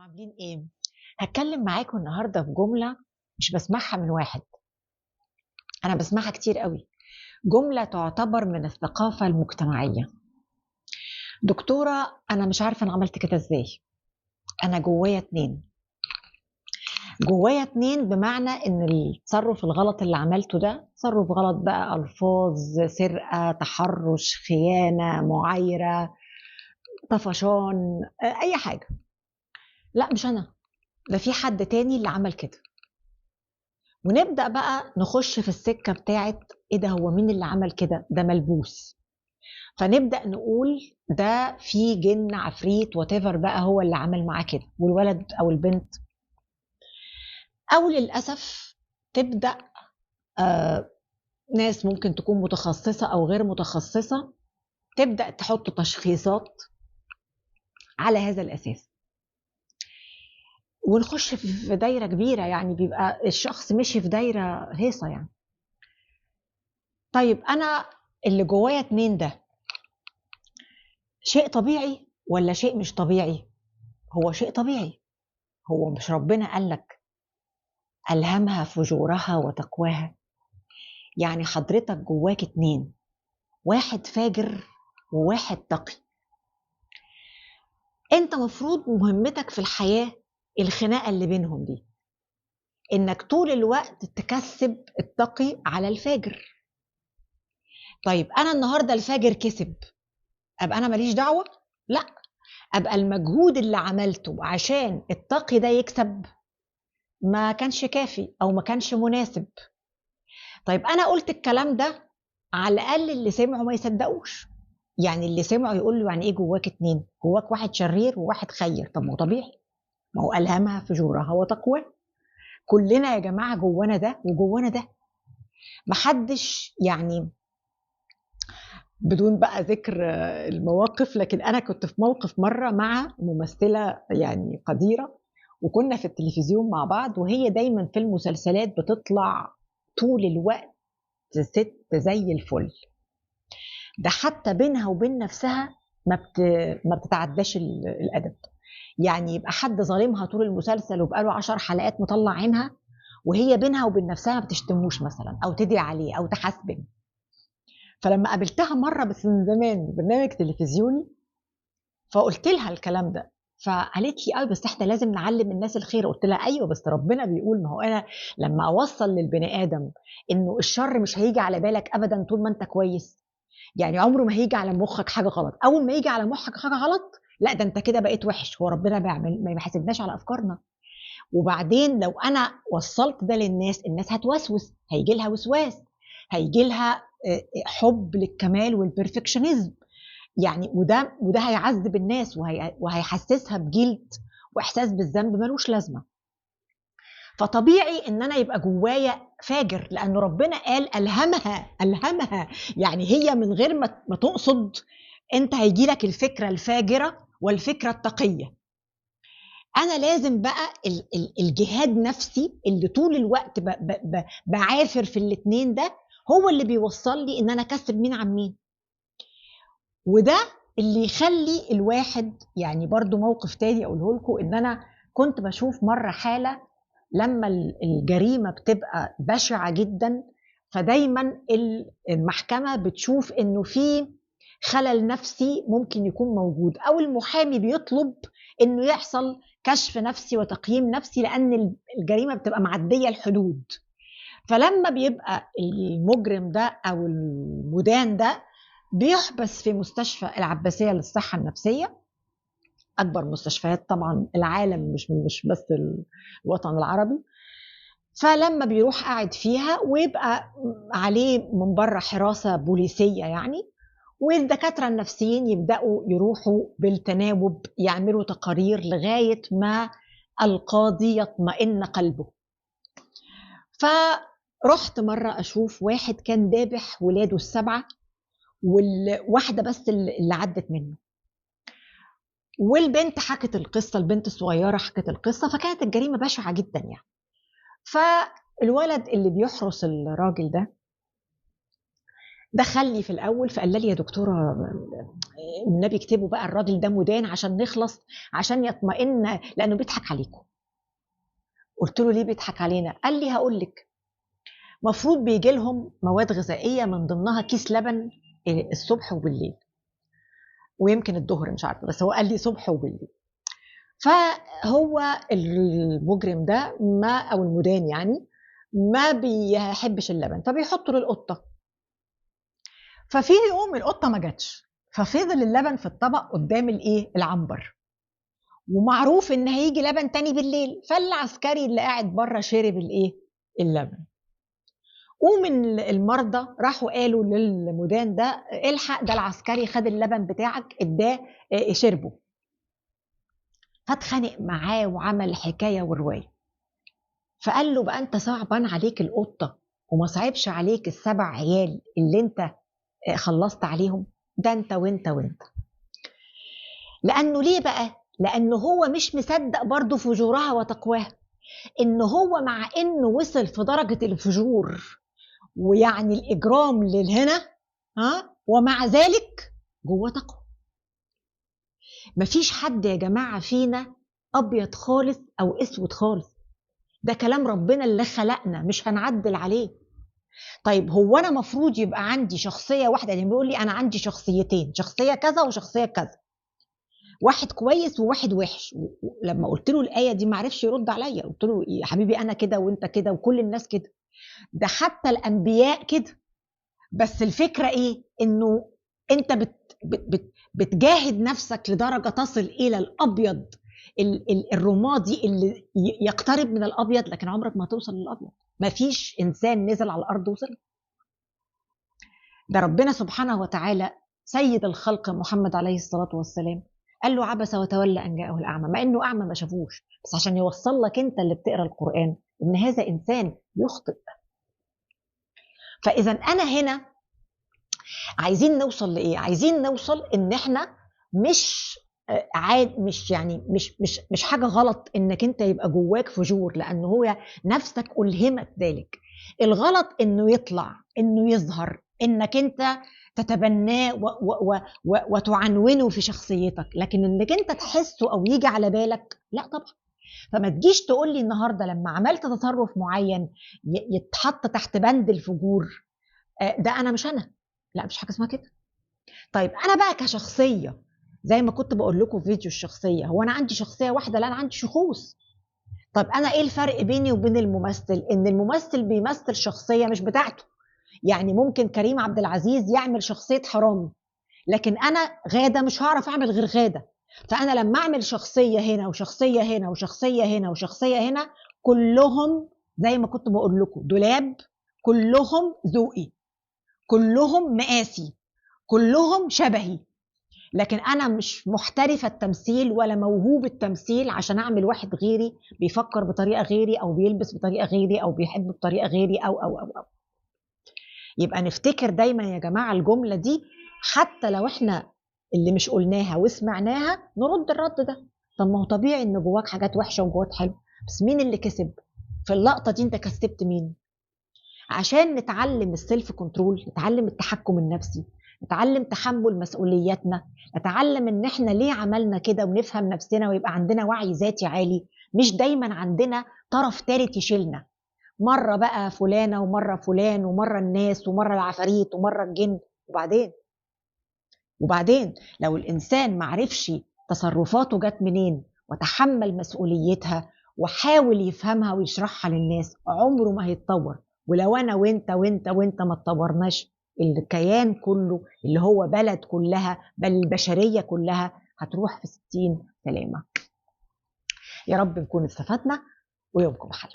وعاملين ايه؟ هتكلم معاكم النهارده في جملة مش بسمعها من واحد، انا بسمعها كتير قوي. جملة تعتبر من الثقافة المجتمعية. دكتورة انا مش عارفه انا عملت كده ازاي، انا جوايا اتنين. جوايا اتنين بمعنى ان التصرف الغلط اللي عملته ده تصرف غلط بقى، الفاظ، سرقه، تحرش، خيانة، معايره، طفشان، اي حاجة. لا مش انا، ده في حد تاني اللي عمل كده. ونبدأ بقى نخش في السكة بتاعت ايه ده، هو مين اللي عمل كده، ده ملبوس. فنبدأ نقول ده في جن، عفريت، whatever بقى هو اللي عمل معاه كده، والولد او البنت. او للأسف تبدأ ناس ممكن تكون متخصصة او غير متخصصة تبدأ تحط تشخيصات على هذا الأساس، ونخش في دايرة كبيرة، يعني بيبقى الشخص مشي في دايرة هيصة يعني. طيب أنا اللي جوايا اتنين ده شيء طبيعي ولا شيء مش طبيعي؟ هو شيء طبيعي. هو مش ربنا قالك ألهمها فجورها وتقواها؟ يعني حضرتك جواك اتنين، واحد فاجر وواحد تقي. انت مفروض مهمتك في الحياة الخناقة اللي بينهم دي، انك طول الوقت تكسب التقي على الفاجر. طيب انا النهاردة الفاجر كسب، ابقى انا ماليش دعوة؟ لا، ابقى المجهود اللي عملته عشان التقي ده يكسب ما كانش كافي او ما كانش مناسب. طيب انا قلت الكلام ده، على الاقل اللي سمعوا ما يصدقوش. يعني اللي سمعوا يقول له يعني ايه جواك اتنين؟ جواك واحد شرير وواحد خير. طب ما هو طبيعي، ما هو ألهمها فجورها وتقواها. كلنا يا جماعة جوانا ده وجوانا ده، محدش يعني، بدون بقى ذكر المواقف، لكن أنا كنت في موقف مرة مع ممثلة يعني قديرة، وكنا في التلفزيون مع بعض، وهي دايما في المسلسلات بتطلع طول الوقت ست زي الفل، ده حتى بينها وبين نفسها ما بتتعداش الأدب. يعني يبقى حد ظالمها طول المسلسل وبقاله 10 حلقات مطلع عينها، وهي بينها وبين نفسها ما بتشتموش مثلا، او تدعي عليه، او تحاسبه. فلما قابلتها مرة بس من زمان برنامج تلفزيوني، فقلت لها الكلام ده، فقالت لي ايوه بس احنا لازم نعلم الناس الخير. قلت لها ايوه بس ربنا بيقول، ما هو انا لما اوصل للبني ادم انه الشر مش هيجي على بالك ابدا طول ما انت كويس، يعني عمره ما هيجي على مخك حاجة غلط. اول ما يجي على مخك حاجة غلط، لا ده انت كده بقيت وحش. هو ربنا بيعمل ما يحاسبناش على افكارنا. وبعدين لو انا وصلت ده للناس، الناس هتوسوس، هيجي لها وسواس، هيجي لها حب للكمال وال perfectionism يعني، وده هيعذب الناس وهيحسسها ب guilt واحساس بالذنب ملوش لازمه. فطبيعي ان انا يبقى جوايا فاجر، لانه ربنا قال الهمها، الهمها يعني هي من غير ما تقصد انت هيجي لك الفكرة الفاجرة والفكرة التقيه. انا لازم بقى الجهاد نفسي اللي طول الوقت بعافر في الاتنين ده، هو اللي بيوصل لي ان انا اكسب مين عن مين. وده اللي يخلي الواحد يعني. برضو موقف تاني اقوله لكم، ان انا كنت بشوف مرة حاله لما الجريمة بتبقى بشعة جدا، فدايما المحكمة بتشوف انه في خلل نفسي ممكن يكون موجود، او المحامي بيطلب انه يحصل كشف نفسي وتقييم نفسي، لان الجريمة بتبقى معدية الحدود. فلما بيبقى المجرم ده او المدان ده بيحبس في مستشفى العباسية للصحة النفسية، اكبر مستشفيات طبعا العالم، مش بس الوطن العربي. فلما بيروح قاعد فيها ويبقى عليه من بره حراسة بوليسيه يعني، والدكاترة النفسيين يبدأوا يروحوا بالتناوب يعملوا تقارير لغاية ما القاضي يطمئن قلبه. فرحت مرة أشوف واحد كان ذابح ولاده 7، والواحدة بس اللي عدت منه، والبنت حكت القصة، البنت الصغيرة حكت القصة، فكانت الجريمة بشعة جدا يعني. فالولد اللي بيحرس الراجل ده دخل لي في الاول فقال لي يا دكتورة النبي اكتبوا بقى الراجل ده مدان عشان نخلص، عشان يطمئن لانه بيضحك عليكم. قلت له ليه بيضحك علينا؟ قال لي هقول لك، مفروض بيجي لهم مواد غذائية من ضمنها كيس لبن الصبح وبالليل، ويمكن الظهر مش عارفه، بس هو قال لي صبح وبالليل. فهو المجرم ده ما او المدان يعني ما بيحبش اللبن، فبيحطه للقطه. ففي يوم القطة ما جاتش، ففضل اللبن في الطبق قدام الايه العنبر، ومعروف ان هيجي لبن تاني بالليل. فالعسكري اللي قاعد بره شرب الايه اللبن. ومن المرضى راحوا قالوا للمدان ده الحق، ده العسكري خد اللبن بتاعك اداه شربه. فاتخانق معاه وعمل حكاية ورواية. فقال له بقى انت صعبان عليك القطة وما صعبش عليك ال7 عيال اللي انت خلصت عليهم، ده انت وانت وانت. لانه ليه بقى؟ لانه هو مش مصدق برضه فجورها وتقواها، ان هو مع انه وصل في درجه الفجور ويعني الاجرام للهنا، ها، ومع ذلك جوه تقوى. مفيش حد يا جماعة فينا ابيض خالص او اسود خالص، ده كلام ربنا اللي خلقنا مش هنعدل عليه. طيب هو انا مفروض يبقى عندي شخصية واحدة؟ يعني بيقول لي انا عندي شخصيتين، شخصية كذا وشخصية كذا، واحد كويس وواحد وحش. لما قلت له الايه دي ما عرفش يرد عليا. قلت له يا حبيبي انا كده وانت كده وكل الناس كده، ده حتى الانبياء كده. بس الفكرة ايه؟ انه انت بت بت بتجاهد نفسك لدرجة تصل الى الابيض الرمادي اللي يقترب من الابيض، لكن عمرك ما هتوصل للابيض. مفيش انسان نزل على الارض وصل. ده ربنا سبحانه وتعالى سيد الخلق محمد عليه الصلاة والسلام قال له عبس وتولى ان جاءه الاعمى، مع انه اعمى ما شافوش، بس عشان يوصل لك انت اللي بتقرا القران ان هذا انسان يخطئ. فاذا انا هنا عايزين نوصل لايه؟ عايزين نوصل ان احنا مش عاد، مش يعني مش مش مش حاجة غلط انك انت يبقى جواك فجور، لانه هو نفسك الهمت ذلك. الغلط انه يطلع، انه يظهر، انك انت تتبناه وتعنونه في شخصيتك، لكن انك انت تحسه او يجي على بالك لا طبعا. فما تجيش تقول لي النهارده لما عملت تصرف معين يتحط تحت بند الفجور ده انا مش انا، لا مش حاجة اسمها كده. طيب انا بقى كشخصية زي ما كنت بقول لكم في فيديو الشخصية، هو انا عندي شخصية واحدة؟ لا، انا عندي شخوص. طب انا ايه الفرق بيني وبين الممثل؟ ان الممثل بيمثل شخصية مش بتاعته. يعني ممكن كريم عبد العزيز يعمل شخصية حرامي، لكن انا غاده مش هعرف اعمل غير غاده. فانا لما اعمل شخصية هنا وشخصية هنا وشخصية هنا وشخصية هنا، كلهم زي ما كنت بقول لكم دولاب، كلهم ذوقي، كلهم مقاسي، كلهم شبهي. لكن انا مش محترفه التمثيل ولا موهوب التمثيل عشان اعمل واحد غيري بيفكر بطريقة غيري او بيلبس بطريقة غيري او بيحب بطريقة غيري او او او او. يبقى نفتكر دايما يا جماعة الجملة دي، حتى لو احنا اللي مش قلناها وسمعناها نرد الرد ده. طب ما هو طبيعي ان جواك حاجات وحشة وجواك حلو، بس مين اللي كسب في اللقطة دي؟ انت كسبت مين؟ عشان نتعلم ال self control، نتعلم التحكم النفسي، نتعلم تحمل مسؤولياتنا، نتعلم ان احنا ليه عملنا كده، ونفهم نفسنا ويبقى عندنا وعي ذاتي عالي. مش دايما عندنا طرف ثالث يشيلنا، مرة بقى فلانه ومرة فلان ومرة الناس ومرة العفاريت ومرة الجن. وبعدين لو الانسان معرفش تصرفاته جت منين وتحمل مسؤوليتها وحاول يفهمها ويشرحها للناس، عمره ما هيتطور. ولو انا وانت وانت وانت ما اتطورناش، الكيان كله اللي هو بلد كلها بل البشرية كلها هتروح في 60 سلامة. يا رب نكون استفدنا، ويومكم حلو.